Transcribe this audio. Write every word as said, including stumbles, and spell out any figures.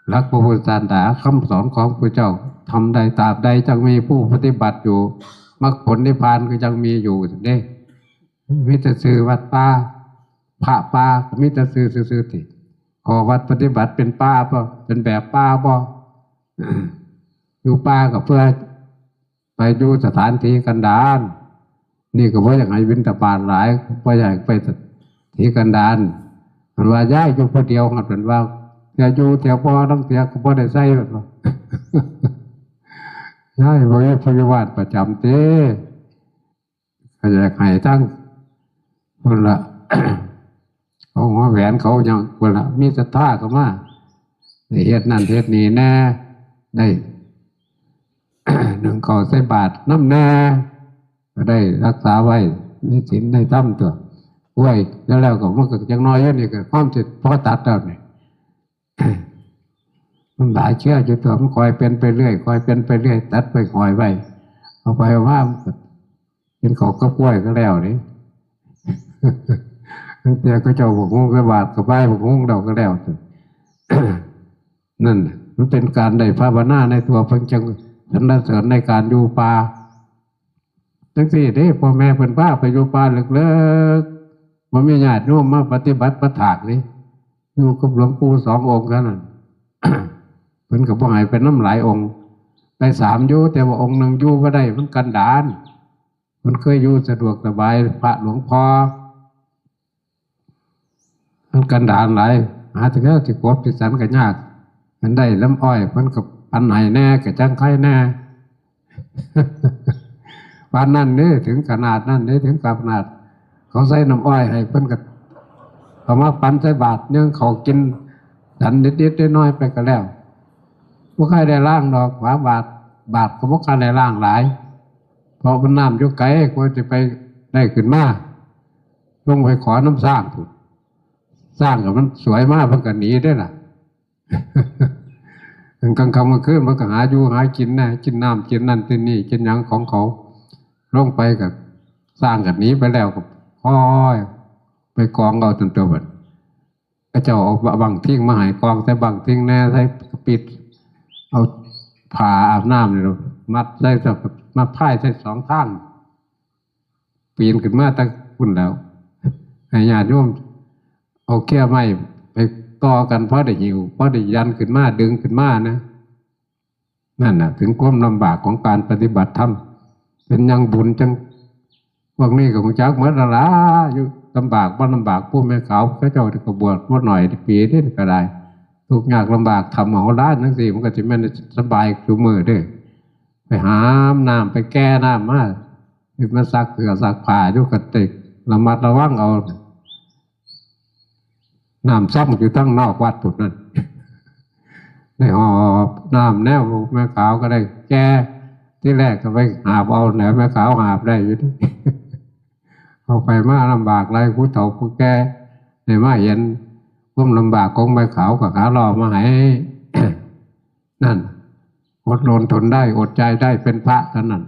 หลักพระพุทธศาสนาคำสอนของพระเจ้า ทำได้ตราบใดยังมีผู้ปฏิบัติอยู่ มรรคผลนิพพานก็ยังมีอยู่เด้ มีแต่ชื่อวัดป่า พระป่าก็มีแต่ชื่อซื่อๆ ติ ข้อวัดปฏิบัติเป็นป่าบ่ เป็นแบบป่าบ่ อยู่ป่าก็เพื่อไปอยู่สถานที่กันดาร นี่ก็บ่อยากให้บิณฑบาตหลาย บ่อยากไปที่กันดาร เพิ่นว่าย้ายอยู่ผู้เดียว เพิ่นว่า เทื่ออยู่เทื่อบ่ ลางเทื่อก็บ่ได้ใส่ เพิ่นว่า ย้ายบ่มีผู้อยู่บ้านประจำติ ก็อยากให้ทั้ง พุ่นละ เขาหัวแหวนเขายัง พุ่นละ มีศรัทธาเข้ามา ได้เฮ็ดนั่นเฮ็ดนี่แหน่ ได้ นึ่งข้าวใส่บาตรนำแหน่ ก็ได้รักษาไว้ในศีลในธรรมตัว โอ้ย แล้ว แล้วก็มันก็จักหน่อยอยู่นี่ก็ความสิพอตัดแล้วนี่ มันหลายเชื้ออยู่ตัว มันคอยเป็นไปเรื่อย คอยเป็นไปเรื่อย ตัดไปคอยไว้ เอาไปเอามา มันก็กินข้าวกับกล้วยก็แล้วนี่ ตั้งแต่เขาเจ้าบักฮุ่งใส่บาตรก็ไปบักฮุ่งเราก็แล้ว นั่นน่ะ มันเป็นการได้ภาวนาในตัว เพิ่นจังสรรเสริญในการอยู่ป่า จังซี่เด้ พ่อแม่เพิ่นพาไปอยู่ป่าลึกๆ บ่มีญาติโยมมาปฏิบัติประถากนี่ อยู่กับหลวงปู่สององค์เท่านั้น เพิ่นก็บ่ให้ไปนำหลายองค์ ไปสามอยู่ แต่ว่าองค์หนึ่งอยู่บ่ได้ มันกันดาร เพิ่นเคยอยู่สะดวกสบาย พระหลวงพ่อ มันกันดารหลาย หาแต่แนวสิกบสิสันก็ยาก มันได้ลำอ้อย เพิ่นก็ปันให้แหน่ ก็จั่งไคแหน่ ปานนั้นเด้ ถึงขนาดนั้นเด้ ถึงขนาดเขาใส่น้ำอ้อยให้ เพิ่นก็เอามาปันใส่บาตร นึ่งข้าวกินสันนิดๆน้อยๆไปก็แล้ว บ่ค่อยได้ล้างดอก ฝาบาตร บาตรก็บ่ค่อยได้ล้างหลาย เพราะมันน้ำอยู่ไกล กว่าสิไปได้ขึ้นมา ลงไปขอน้ำช้างพุ้น ช้างก็มันสวยมา มันก็หนีเด้ล่ะ กลางค่ำกลางคืนมันก็หาอยู่หากินนะ กินน้ำกินนั่นกินนี่ กินหยังของเขา ลงไปก็ช้างก็หนีไปแล้ว ก็ค่อยไปกองเอาจนตัวบัด เขาเจ้าเอาบังทิ้งมาให้ กองใส่บังทิ้งแหน่ ใส่กระปิด เอาผ้าอาบน้ำนี่มัดใส่ มาพายใส่สองข้าง ปีนขึ้นมาตั้งพุ้นแล้ว ให้ญาติโยมเอาแก้ไม้ไปต่อกัน พอได้หิ้ว พอได้ยันขึ้นมา ดึงขึ้นมานะ นั่นน่ะ ถึงความลำบากของการปฏิบัติธรรม เป็นยังบุญจัง พวกนี้ก็รู้จักหมดแล้วล่ะ อยู่ลำบากบ่ลำบาก ผู้แม่ขาวเขาเจ้าก็บวชบ่หน่อย ปีนี้ก็ได้ ทุกข์ยากลำบาก ทำเอาล้านจังซี่ มันก็สิแม่นสบายซุมื้อเด้อ ไปหามน้ำ ไปแก่น้ำมา ที่มาซักเสื้อซักผ้าอยู่กระติก ระมัดระวังเอา น้ำซ่องอยู่ทั้งนอกวัดพุ้นนั่น ได้หอบน้ำแนวแม่ขาวก็ได้แก่ ที่แรกก็ไปหาบเอาแหนแม่ขาวหาบได้อยู่ เอาไปมาลำบากหลาย ผู้เฒ่าผู้แก่ได้มาเห็นความลำบากของแม่ขาวก็หาล่อมาให้ นั่น อดรนทนได้ อดใจได้ เป็นพระเท่านั้น